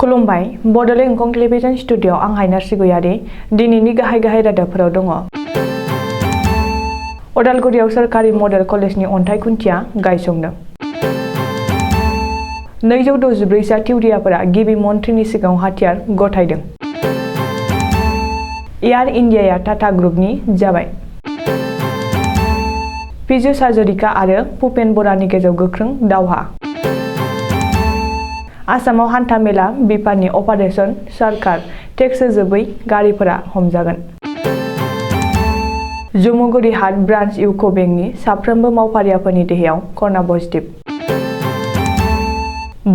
खुलुमबाय Bodoland एंखं television studio आं हायनार सिगयारि दिनैनि गाहाय रादाबफोराव दङ। अदालगुरियाव सोरखारि मडेल कलेजनि अन्थाइ खुन्थिया गायसंदों। 264 सा थिउरियाफोरा गिबि मन्थ्रिनि सिगाङाव हाथियार गथायदों। एयार इन्डियाया टाटा ग्रुपनि जाबाय। पीयूष हाजरिका आरो भुपेन बरानि गेजेराव गोख्रों दावहा। आसामाव हान्था मेला बिफाननि अपारेशन सरकार टेक्स होजोबै गारिफोरा हमजागोन। जमुगुरि हाट ब्रान्च इउक' बेंकनि साफ्रोमबो मावफारियाफोरनि देहायाव कर'ना पजिटिभ।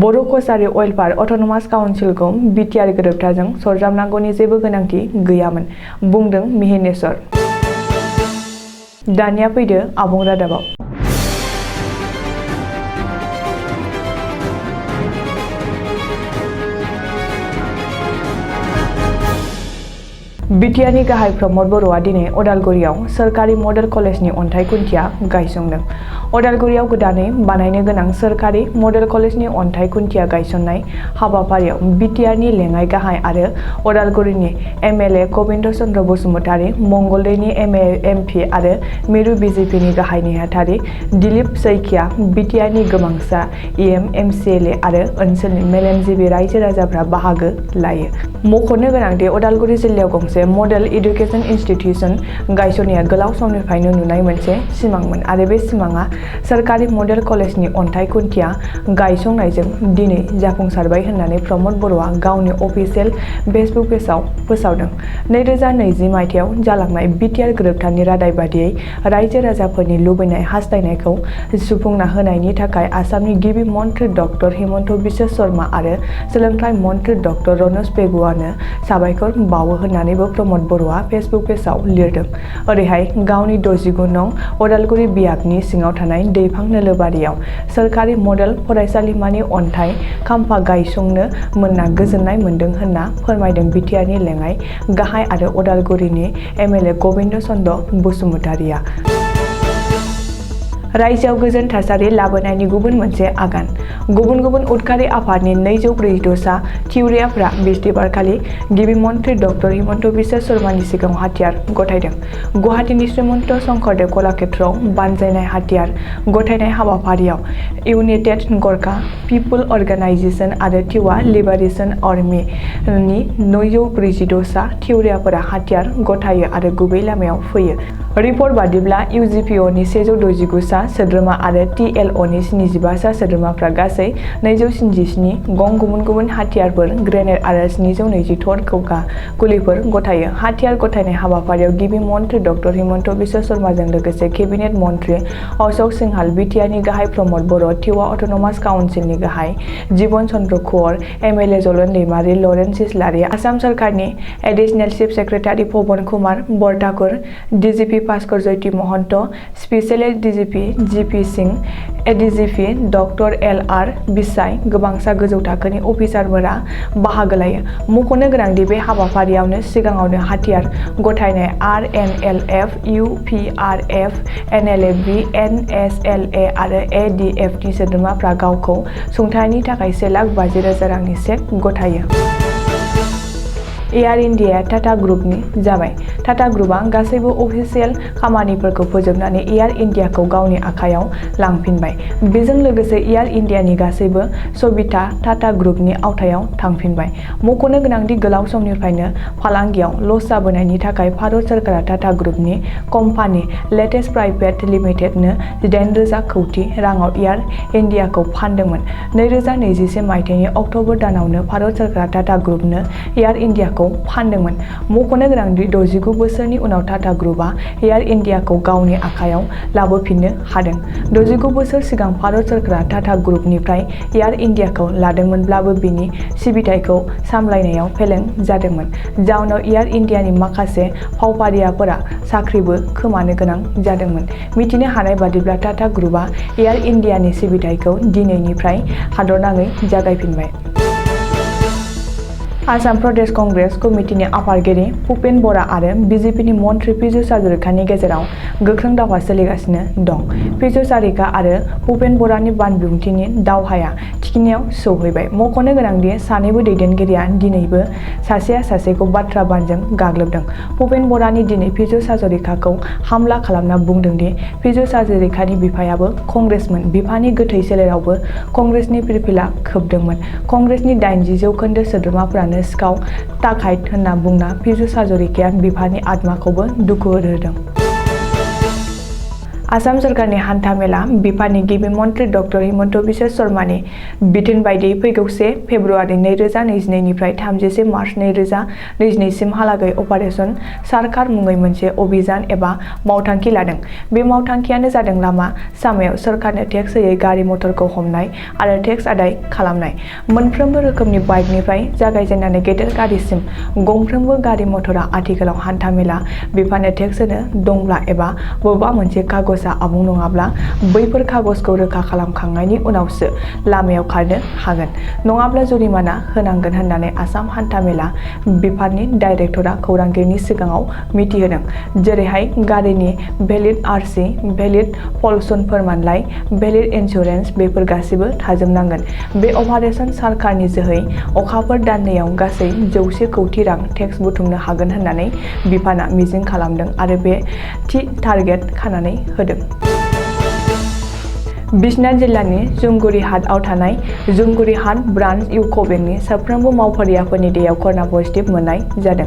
बर' कछारी अइलफार अट'नमास काउन्सिलखौ बिटिआर गोरोबथाजों सरजाबनांगौनि जेबो गोनांथि गैयामोन बुंदों मिहिनेश्वर। दानिया फैदो आबुं रादाबाव। बिटिआरनि गाहाय प्रमद बर'आ दिनै अदालगुरियाव सोरखारि मडेल कलेजनि अन्थाइ खुन्थिया गायसंदों। अदालगुरियाव गोदानै बानायनो गोनां सोरखारि मडेल कलेजनि अन्थाइ खुन्थिया गायसननाय हाबाफारियाव बिटिआरनि लेङाइ गाहाय आरो अदालगुरिनि एमएलए गबिन्द चन्द्र बसुमतारी, मंगलदैनि एमपि आरो मिरु बिजेपिनि गाहाय नेहाथारि दिलीप सैखिया, बिटिआरनि गोबांसा एमसिएलए आरो ओनसोलनि मेलेमजिबि रायजो राजाफ्रा बाहागो लायो। मख'नो गोनांदि अदालगुरि जिल्लायाव गंसे मडेल इडुकेसन इनस्टिट्यूशन गायसननाया गोलाव समनिफ्रायनो नुनाय मोनसे सिमांमोन आरो बे सिमाङा सोरखारि मडेल कलेजनि अन्थाइ खुन्थिया गायसंनायजों दिनै जाफुंसारबाय होननानै प्रमद बर'आ गावनि अफिसियेल फेसबुक पेजआव फोसावदों। 2020 मायथाइयाव जालांनाय बिटिआर गोरोबथानि रादाय बादियै रायजो राजाफोरनि लुबैनाय हास्थायनायखौ सुफुंना होनायनि थाखाय आसामनि गिबि मन्थ्रि डक्टर हिमन्त बिश्व शर्मा आरो सोलोंथाइ मन्थ्रि डक्टर रनज पेगुआनो साबायखर बावो होननानैबो प्रमद बर'आ फेसबुक पेजआव लिरदों। ओरैहाय गावनि 69 नं अदालगुरि बियाबनि सिङाव थानाय दैफां नोलोबारियाव सोरखारि मडेल फरायसालिमानि अन्थाइ खाम्फा गायसंनो मोनना गोजोननाय मोन्दों होनना फोरमायदों बिटिआरनि लेङाइ गाहाय आरो अदालगुरिनि एमएलए गबिन्द चन्द्र बसुमतारीया। रायजोआव गोजोन थासारि लाबोनायनि गुबुन मोनसे आगान। गुबुन गुबुन उदखारि आफादनि 246 सा थिउरियाफोरा बिस्थिबारखालि गिबि मन्थ्रि डक्टर हिमन्त बिश्व शर्मानि सिगाङाव हाथियार गथायदों। गुवाहाटीनि श्रीमन्त शंकरदेव कलाक्षेत्रआव बानजायनाय हाथियार गथायनाय हाबाफारियाव इउनाइटेड गरखा पिपुल अर्गेनाइजेशन आरो टिवा लिबारेशन आर्मीनि 246 सा थिउरियाफोरा हाथियार गथायो आरो गुबै लामायाव फैयो। रिपर्ट बादिब्ला इउजिपिअनि 169 सा सोद्रोमा आरो टिएलअनि 75 सा सोद्रोमाफ्रा गासै 267 गं गुबुन गुबुन हाथियारफोर, ग्रेनेड आरो 720 थर गुलिफोर गथायो। हाथियार गथायनाय हाबाफारियाव गिबि मन्थ्रि डक्टर हिमन्त बिश्व शर्माजों लोगोसे केबिनेट मन्थ्रि अशोक सिंहाल, बिटिआरनि गाहाय प्रमद बर', टिवा अट'नमास काउन्सिलनि गाहाय जीवन चन्द्र कुंवर, एमएलए जलन दैमारी, लरेन्स इस्लारि, आसाम सरकारनि additional chief secretary Pawan Kumar Barthakur, DGP Bhaskar Jyoti Mahanta, special DGP GP Singh, ADGP doctor LR Bisaya, गोबांसा गोजौ थाखोनि अफिसारफोरा बाहागो लायो। मख'नो गोनांदि बे हाबाफारियावनो सिगाङावनो हाथियार गथायनाय आरएनएलएफ, इउपिआरएफ, एनएलएफबि, एनएसएलए आरो एडिएफनि सोद्रोमाफ्रा गावखौ सुंथानायनि थाखाय 1,50,000 रांनि चेक गथायो। एयार इन्डियाया टाटा ग्रुपनि जाबाय। टाटा ग्रुपआ गासैबो अफिसियेल खामानिफोरखौ फोजोबनानै एयार इन्डियाखौ गावनि आखायाव लांफिनबाय। बेजों लोगोसे एयार इन्डियानि गासैबो सबिता टाटा ग्रुपनि आवथायाव थांफिनबाय। मख'नो गोनांदि गोलाव समनिफ्रायनो फालांगियाव लस जाबोनायनि थाखाय भारत सोरखारा टाटा ग्रुपनि कम्पानि लेटेस्ट प्राइभेट लिमिटेडनो 18,000 कौटि राङाव एयार इन्डियाखौ फानदोंमोन। 2021 मायथाइनि अक्ट'बर दानावनो भारत सोरखारा टाटा ग्रुपनो एयार इन्डियाखौ फानदोंमोन। मख'नो गोनांदि 69 बोसोरनि उनाव टाटा ग्रुपआ एयार इन्डियाखौ गावनि आखायाव लाबोफिननो हादों। 69 बोसोर सिगां भारत सोरखारा टाटा ग्रुपनिफ्राय एयार इन्डियाखौ लादोंमोनब्लाबो बिनि सिबिथायखौ सामलायनायाव फेलें जादोंमोन। जाउनाव एयार इन्डियानि माखासे फावफारियाफोरा साख्रिबो खोमानो गोनां जादोंमोन। मिथिनो हानाय बादिब्ला टाटा ग्रुपआ एयार इन्डियानि सिबिथायखौ दिनैनिफ्राय हादरनाङै जागायफिनबाय। आसाम प्रदेश कंग्रेस कमिटिनि आफादगिरि भुपेन बरा आरो बिजेपिनि मन्थ्रि पीयूष हाजरिकानि गेजेराव गोख्रों दावहा सोलिगासिनो दं। पीयूष हाजरिका आरो भुपेन बरानि बानबुंथिनि दावहाया थिखिनियाव सौहैबाय। मख'नो गोनांदि सानैबो दैदेनगिरिया दिनैबो सासेया सासेखौ बाथ्रा बानजों गाग्लोबदों। भुपेन बरानि दिनै पीयूष हाजरिकाखौ हामला खालामना बुंदोंदि पीयूष हाजरिकानि बिफायाबो कंग्रेसमोन, बिफानि गोथै सोलेरावबो कंग्रेसनि फिरफिला खोबदोंमोन। कंग्रेसनि 80% सोद्रोमाफोरानो सिखाव टाकाइट होनना बुंना पीयूष हाजरिकाया बिफानि आत्माखौबो दुखु होदों। आसाम सरकारनि हान्था मेला बिफाननि गिबि मन्थ्रि डक्टर हिमन्त बिश्व शर्मानि बिथोन बायदियै फैगौ 1 फेब्रुवारि 2022 निफ्राय 31 मार्च 2022 सिमहालागै अपारेशन सारखार मुङै मोनसे अभियान एबा मावथांखि लादों। बे मावथांखियानो जादों लामा सामायाव सोरखारनो टेक्स होयै गारि मटरखौ हमनाय आरो टेक्स आदाय खालामनाय। मोनफ्रोमबो रोखोमनि बाइकनिफ्राय जागायजेननानै गेदेर गारिसिम गंफ्रोमबो गारि मटरा आथिखालाव हान्था मेला बिफाननो टेक्स होनो दंब्ला एबा बबेबा मोनसे कागज आबुं नङाब्ला बैफोर कागजखौ रोखा खालामखांनायनि उनावसो लामायाव खारनो हागोन, नङाब्ला जुरिमाना होनांगोन होननानै आसाम हान्था मेला बिफाननि डाइरेक्टरा खौरांगिरिनि सिगाङाव मिथिहोदों। जेरैहाय गारिनि valid आरसि, valid pollution फोरमानलाइ, valid insurance बेफोर गासिबो थाजोबनांगोन। बे अपारेशन सारखारनि जोहै अखाफोर दाननैयाव गासै 100 कौटि रां टेक्स बुथुमनो हागोन होननानै बिफाना मिजिं खालामदों आरो बे थि टारगेट खानानै होदों। बिश्वनाथ जिल्लानि जुमगुरि हाटआव थानाय जुमगुरि हाट ब्रान्च इउक' बेंकनि साफ्रोमबो मावफारियाफोरनि दैयाव कर'ना पजिटिभ मोननाय जादों।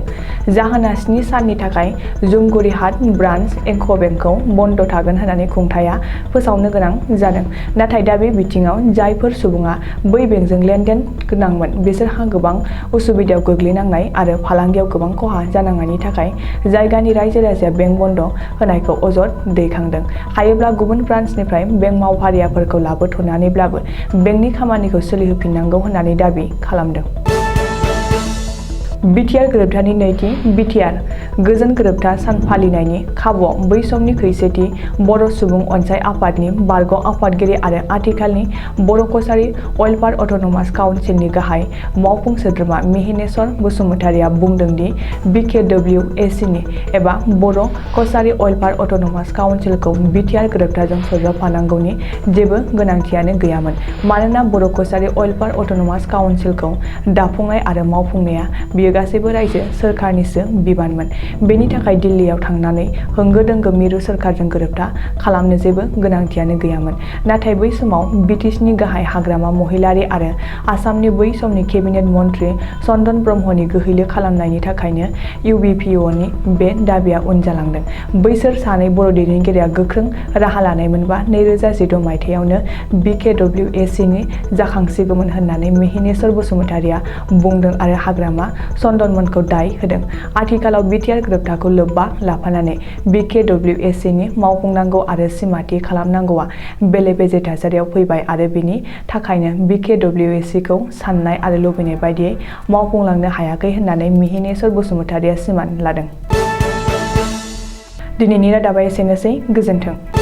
जाहोना 7 साननि थाखाय जुमगुरि हाट ब्रान्च एंख' बेंकखौ बन्द' थागोन होननानै खुंथाया फोसावनो गोनां जादों। नाथाय दा बे बिथिङाव जायफोर सुबुङा बै बेंकजों लेनदेन गोनांमोन बिसोरहा गोबां उसुबिदायाव गोग्लैनांनाय आरो फालांगियाव गोबां खहा जानांनायनि थाखाय जायगानि रायजो राजाया बेंक बन्द' होनायखौ अजद दैखांदों। हायोब्ला गुबुन ब्रान्चनिफ्राय बेंक मावफारियाफोरखौ लाबोथ'नानैब्लाबो बेंकनि खामानिखौ सोलिहोफिननांगौ होननानै दाबि खालामदों। बिटिआर गोरोबथानि नैथि बिटिआर गोजोन गोरोबथा सान फालिनायनि खाबुआव बै समनि खौसेथि बर' सुबुं अनसाय आफादनि बारग' आफादगिरि आरो आथिखालनि बर' कछारी अइलपार अट'नमास काउन्सिलनि गाहाय मावफुं सोद्रोमा मिहिनेश्वर बसुमतारिया बुंदोंदि BKWACनि एबा बर' कछारी अइलपार अट'नमास काउन्सिलखौ बिटिआर गोरोबथाजों सरजाबफानांगौनि जेबो गोनांथियानो गैयामोन। मानोना बर' कछारी अइलपार अट'नमास काउन्सिलखौ दाफुंनाय आरो मावफुंनाया बियो गासैबो रायजो सोरखारनिसो बिबानमोन। बेनि थाखाय दिल्लीयाव थांनानै होंगो दोंगो मिरु सोरखारजों गोरोबथा खालामनो जेबो गोनांथियानो गैयामोन। नाथाय बै समाव बिटिसिनि गाहाय हाग्रामा महिलारि आरो आसामनि बै समनि केबिनेट मन्थ्रि चन्दन ब्रह्मनि गोहैलो खालामनायनि थाखायनो UBPOनि बे दाबिया उन जालांदों। बैसोर सानै बर' दैदेनगिरिया गोख्रों राहा लानायमोनबा 2016 मायथाइयावनो BKWACनि जाखांसिगौमोन होननानै मिहिनेश्वर बसुमतारिया बुंदों आरो हाग्रामा चन्दनमोनखौ दाय होदों। आथिखालाव बिटिआर गोरोबथाखौ लोब्बा लाफानानै BKWACनि मावफुंनांगौ आरो सिमा थि खालामनांगौआ बेले बेजे थासारियाव फैबाय आरो बिनि थाखायनो BKWACखौ साननाय आरो लुबैनाय बायदियै मावफुंलांनो हायाखै होननानै मिहिनेश्वर बसुमतारिया सिमान लादों। दिनैनि रादाबा एसेनोसै, गोजोन्थों।